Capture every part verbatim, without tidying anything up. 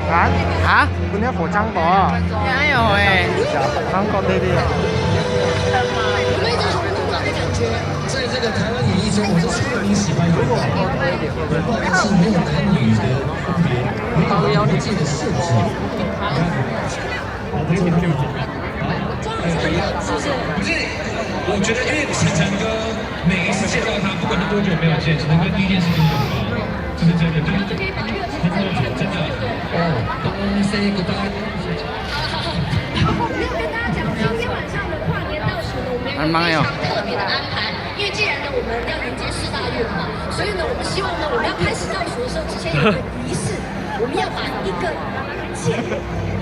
啊？啊？你要火枪宝啊？哪有欸？韩国弟弟啊。在这个台湾演艺圈，我是出了名喜欢有奶，我是没有男女的分别，没有国界的限制。你看，我们这个不是，我觉得因为晨晨哥每一次见到他，不管他多久没有见，晨晨哥第一件事就是拥抱，这是真的，就是真的真的哦，don't say goodbye。我要跟大家讲，今天晚上的跨年倒数呢，我们有一个非常特别的安排，因为既然呢我们要迎接四大运了嘛，所以呢我们希望呢我们要开始倒数的时候，之前有一个仪式，我们要把一个箭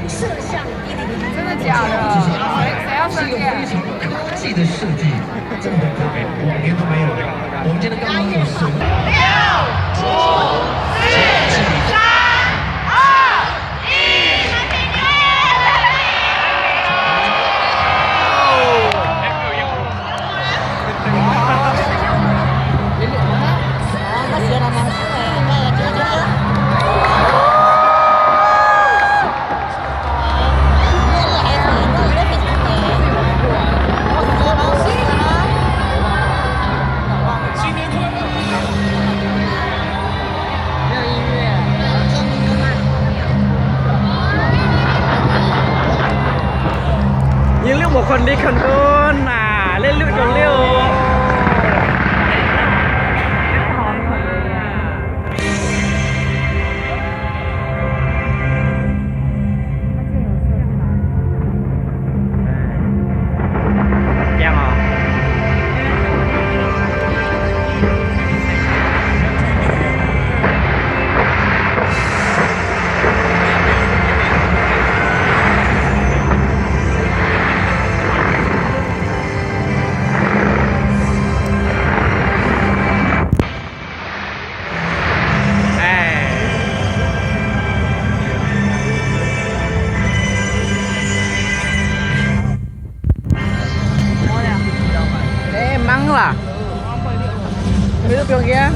射向一零一。真的假的？谁谁要射箭？科技的设计真的很特别，往年都没有的。我们今天刚好有十。六、五、四、三、二、一。哎，忙啦。没有表演。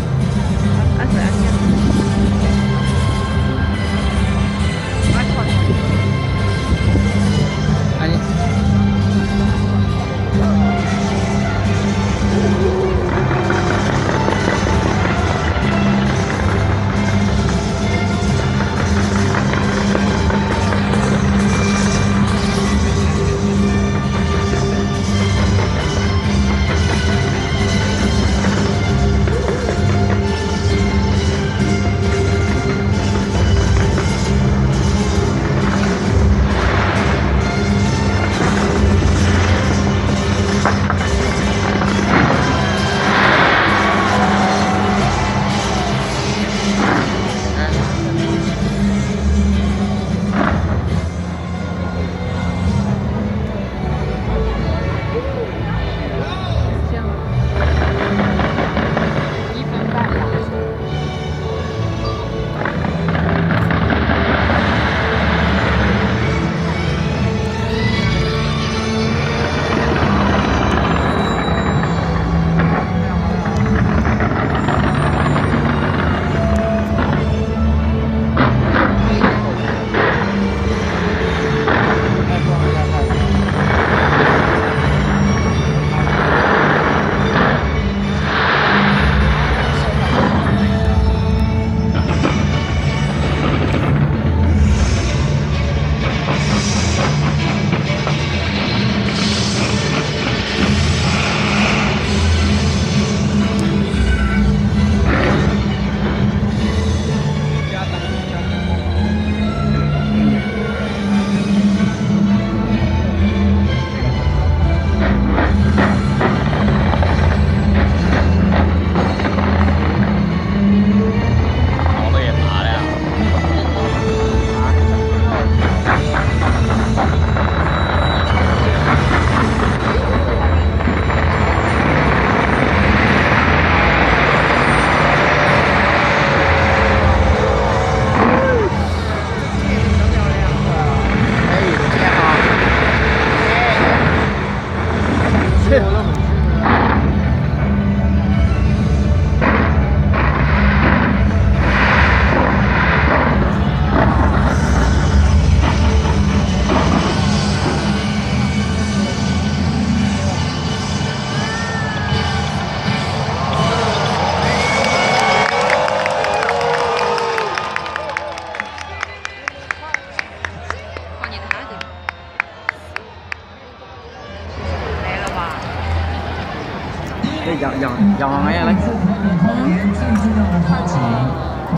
仰仰仰望个咧，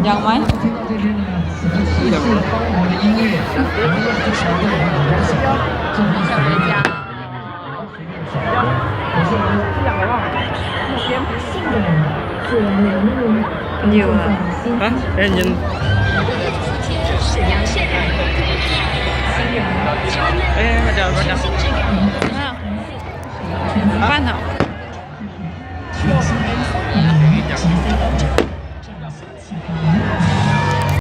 仰望。仰望。有啊。啊，哎，人。哎，大家，大家。啊，饭好。